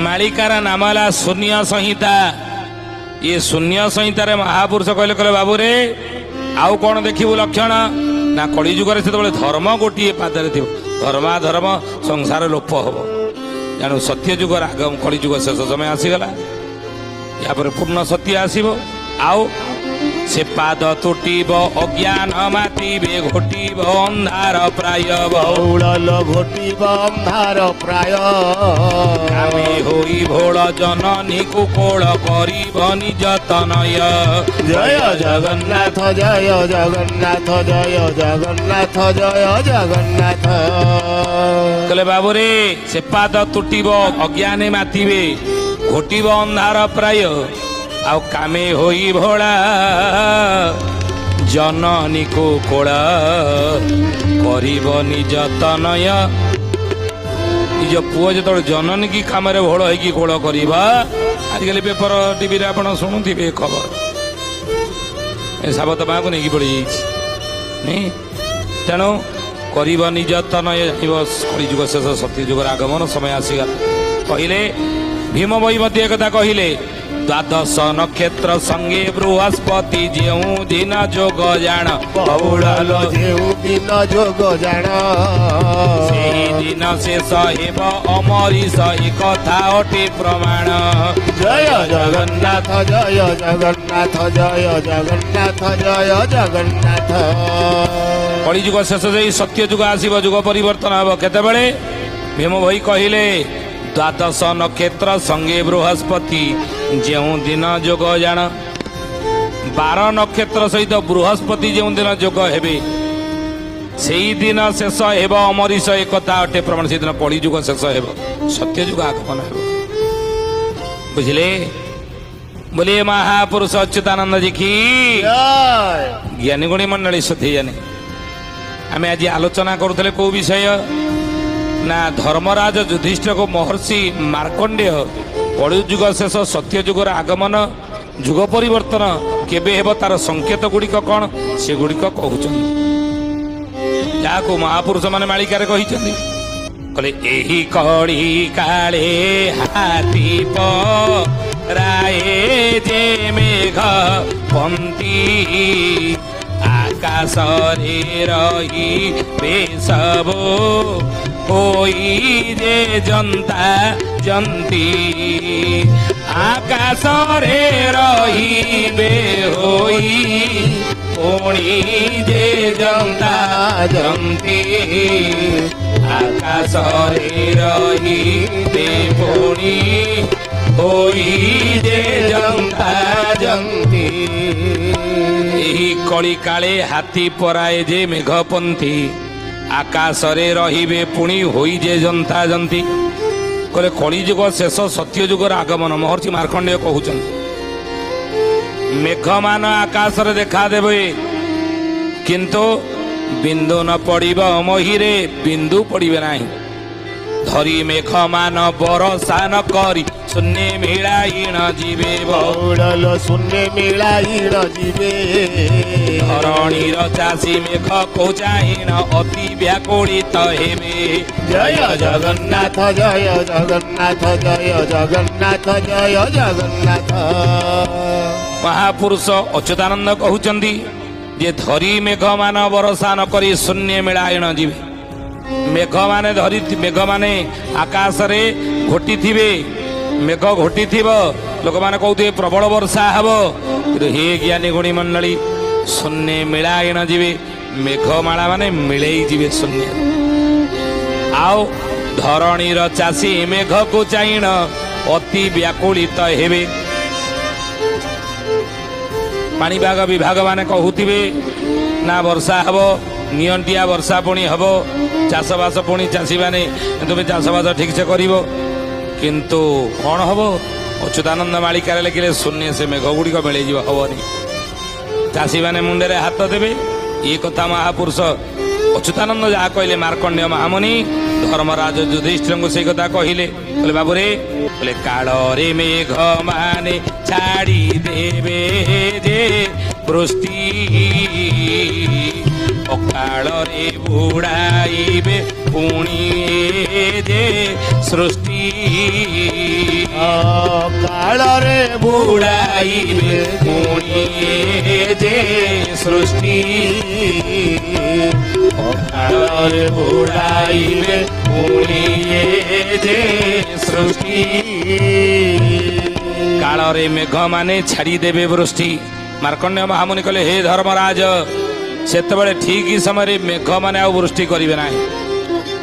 ମାଳିକାର ନାମ ହେଲା ଶୂନ୍ୟ ସଂହିତା। ଇଏ ଶୂନ୍ୟ ସଂହିତାରେ ମହାପୁରୁଷ କହିଲେ, କହିଲେ ବାବୁରେ ଆଉ କଣ ଦେଖିବୁ ଲକ୍ଷଣ ନା, କଳି ଯୁଗରେ ସେତେବେଳେ ଧର୍ମ ଗୋଟିଏ ପାଦରେ ଥିବ, ଧର୍ମାଧର୍ମ ସଂସାର ଲୋପ ହବ। ଜାଣୁ ସତ୍ୟ ଯୁଗର ଆଗ କଳିଯୁଗ ଶେଷ ସମୟ ଆସିଗଲା, ୟାପରେ ପୂର୍ଣ୍ଣ ସତ୍ୟ ଆସିବ। ଆଉ ସେ ପାଦ ତୁଟିବ ଅଜ୍ଞାନ ମାତିବେ, ଘୋଟିବ ଅନ୍ଧାର ପ୍ରାୟ, ବହୁଳ ଘୋଟିବ ଅନ୍ଧାର ପ୍ରାୟ। କାମେ ହୋଇ ଭୋଳ ଜନନୀକୁ କୋଳ କରିବ ନିଜ ତନୟ। ଜୟ ଜଗନ୍ନାଥ ଜୟ ଜଗନ୍ନାଥ ଜୟ ଜଗନ୍ନାଥ ଜୟ ଜଗନ୍ନାଥ। କହିଲେ ବାବୁରେ ସେ ପାଦ ତୁଟିବ ଅଜ୍ଞାନେ ମାତିବେ, ଘୋଟିବ ଅନ୍ଧାର ପ୍ରାୟ, ଆଉ କାମେ ହୋଇ ଭୋଳା ଜନନୀକୁ କୋଳ କରିବ ନିଜ ତନୟ। ନିଜ ପୁଅ ଯେତେବେଳେ ଜନନୀ କି କାମରେ ଭୋଳ ହେଇକି କୋଳ କରିବ, ଆଜିକାଲି ପେପର ଟିଭିରେ ଆପଣ ଶୁଣୁଥିବେ ଖବର, ଏ ସାବତ ମାକୁ ନେଇକି ପଳେଇ ଯାଇଛି। ତେଣୁ କରିବ ନିଜ ତନୟ, ଜାଣିବ କଳିଯୁଗ ଶେଷ ସତ୍ୟ ଯୁଗର ଆଗମନ ସମୟ ଆସିଗଲା। କହିଲେ ଭୀମ ବହି ମଧ୍ୟ ଏକଥା କହିଲେ, ଦ୍ୱାଦଶ ନକ୍ଷତ୍ର ସଙ୍ଗେ ବୃହସ୍ପତି ଯେଉଁ ଦିନ ଯୋଗ ଜାଣ, ବହୁଳ ଯେଉଁ ଦିନ ଯୋଗ ଜାଣ, ସେହି ଦିନ ଶେଷ ହେବ ଅମରିଷ, ଏ କଥା ଅଟେ ପ୍ରମାଣ। ଜୟ ଜଗନ୍ନାଥ ଜୟ ଜଗନ୍ନାଥ ଜୟ ଜଗନ୍ନାଥ ଜୟ ଜଗନ୍ନାଥ। କଳିଯୁଗ ଶେଷ ଯାଇ ସତ୍ୟ ଯୁଗ ଆସିବ, ଯୁଗ ପରିବର୍ତ୍ତନ ହେବ କେତେବେଳେ? ଭୀମ ଭୋଇ କହିଲେ ଦ୍ୱାଦଶ ନକ୍ଷତ୍ର ସଙ୍ଗେ ବୃହସ୍ପତି ଯେଉଁ ଦିନ ଯୋଗ ଜାଣ, 12 ନକ୍ଷତ୍ର ସହିତ ବୃହସ୍ପତି ଯେଉଁ ଦିନ ଯୋଗ ହେବେ ସେଇ ଦିନ ଶେଷ ହେବ ଅମରିଷ, ଏକଥା ଅଟେ ପ୍ରମାଣ। ସେଇଦିନ କଳିଯୁଗ ଶେଷ ହେବ, ସତ୍ୟଯୁଗ ଆଗମନ ହେବ। ବୁଝିଲେ? ବୋଲେ ମହାପୁରୁଷ ଅଚ୍ୟୁତାନନ୍ଦ ଜି କି ଜ୍ଞାନୀ ଗୁଣୀ ମଣ୍ଡଳୀ ସୁଧି ଜାନି। ଆମେ ଆଜି ଆଲୋଚନା କରୁଥିଲେ କୋଉ ବିଷୟ ନା, ଧର୍ମରାଜ ଯୁଧିଷ୍ଠିରକୁ ମହର୍ଷି ମାର୍କଣ୍ଡେୟ କଳିଯୁଗ ଶେଷ ସତ୍ୟଯୁଗର ଆଗମନ, ଯୁଗ ପରିବର୍ତ୍ତନ କେବେ ହେବ ତାର ସଂକେତ ଗୁଡ଼ିକ କଣ ସେଗୁଡ଼ିକ କହୁଛନ୍ତି, ଯାହାକୁ ମହାପୁରୁଷ ମାନେ ମାଳିକାରେ କହିଛନ୍ତି। କହିଲେ ଏହି କଳି କାଳେ ହାତୀ ରାଏ ଯେ ମେଘ ପନ୍ତି, ଆକାଶରେ ରହି ବେସବୁ ହୋଇ ଯେ ଜନ୍ତା ଜନ୍ତି, ଆକାଶରେ ରହିବେ ହୋଇ ପୁଣି ଯେ ଜନ୍ତା ଜନ୍ତି, ଆକାଶରେ ରହିବେ ପୁଣି ହୋଇ ଯେ ଜନ୍ତା ଜନ୍ତି। ଏହି କଳି କାଳେ ହାତୀ ପରାଏ ଯେ ମେଘପନ୍ଥୀ, ଆକାଶରେ ରହିବେ ପୁଣି ହୋଇ ଯେ ଜନ୍ତା ଜନ୍ତି। କହିଲେ କଳିଯୁଗ ଶେଷ ସତ୍ୟଯୁଗର ଆଗମନ ମହର୍ଷି ମାର୍କଣ୍ଡେୟ କହୁଛନ୍ତି। ମେଘମାନ ଆକାଶରେ ଦେଖା ଦେବେ, କିନ୍ତୁ ବିନ୍ଦୁ ନ ପଡ଼ିବ ମହିରେ, ବିନ୍ଦୁ ପଡ଼ିବେ ନାହିଁ। ଧରି ମେଘମାନ ବରସା ନ କରି ଶୂନ୍ୟ ମିଳାଇଣ ଯିବେ, ବହୁଳ ଶୂନ୍ୟ ମିଳାଇଣ ଯିବେ। ଧରଣୀର ଚାଷୀ ମେଘକୁ ଚାହିଁଣ ଅତି ବ୍ୟାକୁଳିତ ହେବେ। ଜୟ ଜଗନ୍ନାଥ ଜୟ ଜଗନ୍ନାଥ ଜୟ ଜଗନ୍ନାଥ ଜୟ ଜଗନ୍ନାଥ। ମହାପୁରୁଷ ଅଚ୍ୟୁତାନନ୍ଦ କହୁଛନ୍ତି ଯେ ଧରି ମେଘମାନ ବରସା ନ କରି ଶୂନ୍ୟ ମିଳାଇଣ ଯିବେ। ମେଘମାନେ ଧରି ମେଘମାନେ ଆକାଶରେ ଘୋଟିଥିବେ, ମେଘ ଘୋଟିଥିବ, ଲୋକମାନେ କହୁଥିବେ ପ୍ରବଳ ବର୍ଷା ହେବ, କିନ୍ତୁ ହେ ଜ୍ଞାନୀ ଗୁଣୀ ମଣ୍ଡଳୀ ଶୂନ୍ୟ ମିଳାଇଣ ଯିବେ, ମେଘମାଳା ମାନେ ମିଳେଇ ଯିବେ ଶୂନ୍ୟ। ଆଉ ଧରଣୀର ଚାଷୀ ମେଘକୁ ଚାହିଁଣ ଅତି ବ୍ୟାକୁଳିତ ହେବେ। ପାଣିପାଗ ବିଭାଗ ମାନେ କହୁଥିବେ ନା ବର୍ଷା ହେବ, ନିଅଣ୍ଟିଆ ବର୍ଷା ପୁଣି ହେବ, ଚାଷବାସ ପୁଣି ଚାଷୀମାନେ ତୁମେ ଚାଷବାସ ଠିକସେ କରିବ, କିନ୍ତୁ କ'ଣ ହେବ? ଅଚ୍ୟୁତାନନ୍ଦ ମାଳିକାରେ ଲେଖିଲେ ଶୂନ୍ୟ ସେ ମେଘ ଗୁଡ଼ିକ ମିଳିଯିବ, ହବନି। ଚାଷୀମାନେ ମୁଣ୍ଡରେ ହାତ ଦେବେ। ଏ କଥା ମହାପୁରୁଷ ଅଚ୍ୟୁତାନନ୍ଦ ଯାହା କହିଲେ, ମାର୍କଣ୍ଡେୟ ମହାମୁନି ଧର୍ମରାଜ ଯୁଧିଷ୍ଠିରଙ୍କୁ ସେଇ କଥା କହିଲେ। କହିଲେ ବାବୁରେ, କହିଲେ କାଳରେ ମେଘ ମାନେ ଛାଡ଼ି ଦେବେ ଯେ ବୃଷ୍ଟି, ଅକାଳରେ ବୁଡ଼ାଇବେ ପୁଣି ଯେ ସୃଷ୍ଟି। ଅକାଳରେ ବୁଡ଼ାଇବେ ପୁଣି ଯେ ସୃଷ୍ଟି। ଅକାଳରେ ବୁଡ଼ାଇବେ ପୁଣି ଯେ ସୃଷ୍ଟି। କାଳରେ ମେଘ ମାନେ ଛାଡ଼ିଦେବେ ବୃଷ୍ଟି। ମାର୍କଣ୍ଡେୟ ମହାମୁନି କହିଲେ, ହେ ଧର୍ମରାଜ, ସେତେବେଳେ ଠିକ ସମୟରେ ମେଘ ମାନେ ଆଉ ବୃଷ୍ଟି କରିବେ ନାହିଁ,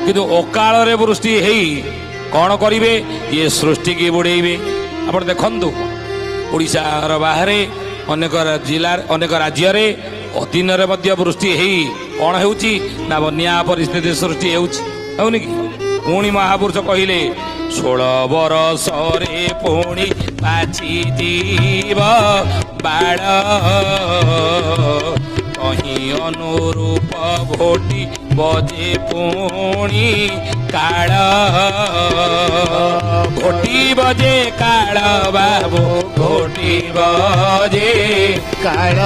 କିନ୍ତୁ ଅକାଳରେ ବୃଷ୍ଟି ହେଇ କ'ଣ କରିବେ? ଇଏ ସୃଷ୍ଟିକି ବୁଡ଼େଇବେ। ଆପଣ ଦେଖନ୍ତୁ, ଓଡ଼ିଶାର ବାହାରେ ଅନେକ ଜିଲ୍ଲା, ଅନେକ ରାଜ୍ୟରେ ଅଦିନରେ ମଧ୍ୟ ବୃଷ୍ଟି ହେଇ କ'ଣ ହେଉଛି ନା ବନ୍ୟା ପରିସ୍ଥିତି ସୃଷ୍ଟି ହେଉଛି, ହେଉନି କି? ପୁଣି ମହାପୁରୁଷ କହିଲେ, 16 ବରଷରେ ପୁଣି ପାଚିଯିବ ବାଳ, କହିଁ ଅନୁରୂପ ଭୋଟି ବଜେ ପୁଣି କାଳ। ଘୋଟି ବଜେ କାଳ ବାବୁ, ଘୋଟି ବଜେ କାଳ,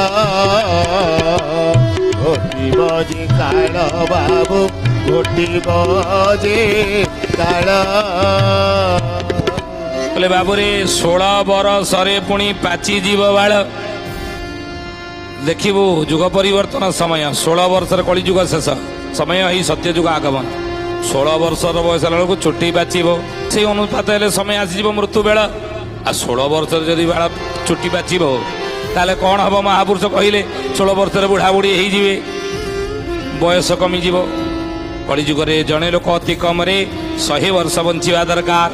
ଘୋଟି ବଜେ କାଳ ବାବୁ, ଘୋଟି ବଜେ କାଳ। ବୋଲେ ବାବୁରେ, 16 ବରଷରେ ପୁଣି ପାଚିଯିବ ବାଳ। ଦେଖିବୁ ଯୁଗ ପରିବର୍ତ୍ତନ ସମୟ, 16 ବର୍ଷରେ କଳିଯୁଗ ଶେଷ ସମୟ ହେଇ ସତ୍ୟଯୁଗ ଆଗମନ। 16 ବର୍ଷର ବୟସ ହେଲା ବେଳକୁ ଚୁଟି ପାଚିବ, ସେଇ ଅନୁପାତ ହେଲେ ସମୟ ଆସିଯିବ ମୃତ୍ୟୁ ବେଳ। ଆଉ 16 ବର୍ଷରେ ଯଦି ବାଳ ଚୁଟି ପାଚିବ ତାହେଲେ କ'ଣ ହବ? ମହାପୁରୁଷ କହିଲେ, 16 ବର୍ଷରେ ବୁଢ଼ା ବୁଢ଼ୀ ହେଇଯିବେ, ବୟସ କମିଯିବ। କଳିଯୁଗରେ ଜଣେ ଲୋକ ଅତି କମରେ 100 ବର୍ଷ ବଞ୍ଚିବା ଦରକାର,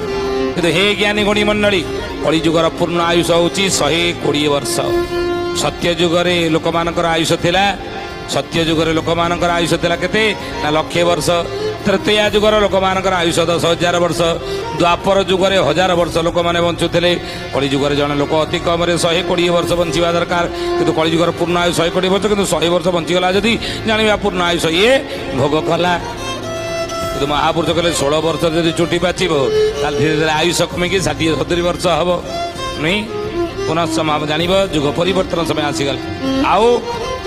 କିନ୍ତୁ ହେ ଜ୍ଞାନୀ ଗୁଣୀ ମଣ୍ଡଳୀ, କଳିଯୁଗର ପୂର୍ଣ୍ଣ ଆୟୁଷ ହେଉଛି 120 ବର୍ଷ। ସତ୍ୟଯୁଗରେ ଲୋକମାନଙ୍କର ଆୟୁଷ ଥିଲା, ସତ୍ୟଯୁଗରେ ଲୋକମାନଙ୍କର ଆୟୁଷ ଥିଲା କେତେ ନା ଲକ୍ଷେ ବର୍ଷ। ତ୍ରେତୟା ଯୁଗର ଲୋକମାନଙ୍କର ଆୟୁଷ 10,000 ବର୍ଷ। ଦ୍ୱାପର ଯୁଗରେ 1000 ବର୍ଷ ଲୋକମାନେ ବଞ୍ଚୁଥିଲେ। କଳିଯୁଗରେ ଜଣେ ଲୋକ ଅତି କମରେ 120 ବର୍ଷ ବଞ୍ଚିବା ଦରକାର, କିନ୍ତୁ କଳିଯୁଗର ପୂର୍ଣ୍ଣ ଆୟୁ 120 ବର୍ଷ। କିନ୍ତୁ 100 ବର୍ଷ ବଞ୍ଚିଗଲା ଯଦି, ଜାଣିବା ପୂର୍ଣ୍ଣ ଆୟୁଷ ଇଏ ଭୋଗ କଲା। କିନ୍ତୁ ମହାପୁରୁଷ କହିଲେ, 16 ବର୍ଷ ଯଦି ଚୁଟି ପାଚିବ ତାହେଲେ ଧୀରେ ଧୀରେ ଆୟୁଷ କମିକି 60 70 ବର୍ଷ ହବ ନୁହେଁ? ପୁନଃ ଜାଣିବ ଯୁଗ ପରିବର୍ତ୍ତନ ସମୟ ଆସିଗଲା। ଆଉ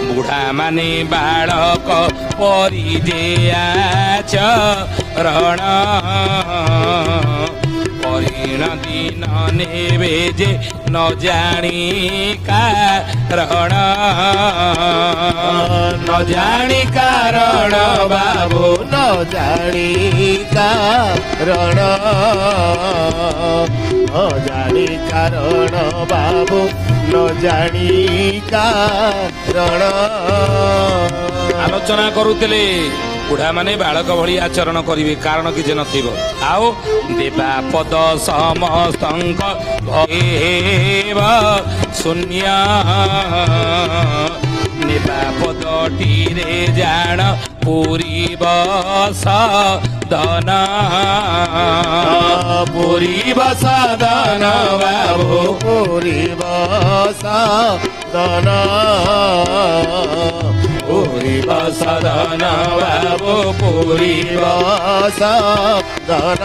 ବୁଢ଼ା ମାନେ ବାଳକ ପରି ଯେ ଆଚରଣ, ପରିଣ ଦିନ ନେବେ ଯେ ନ ଜାଣି କାରଣ, ନ ଜାଣି କାରଣ ବାବୁ, ନ ଜାଣି କାରଣ, ନ ଜାଣି କାରଣ ବାବୁ, ନ ଜାଣି କାରଣ। ଆଲୋଚନା କରୁଥିଲେ, ବୁଢ଼ାମାନେ ବାଳକ ଭଳି ଆଚରଣ କରିବେ, କାରଣ କିଛି ନଥିବ। ଆଉ ଦେବା ପଦ ସମସ୍ତଙ୍କ ହେବ ଶୂନ୍ୟ, ନେବା ପଦଟିରେ ଜାଣ ପୁରିବ ସଦନ, ପୁରିବ ସଦନ ବାବୁ, ପୁରିବ ସଦନ, ପୁରିବ ସଦନ ବାବୁ, ପୁରିବ ସଦନ।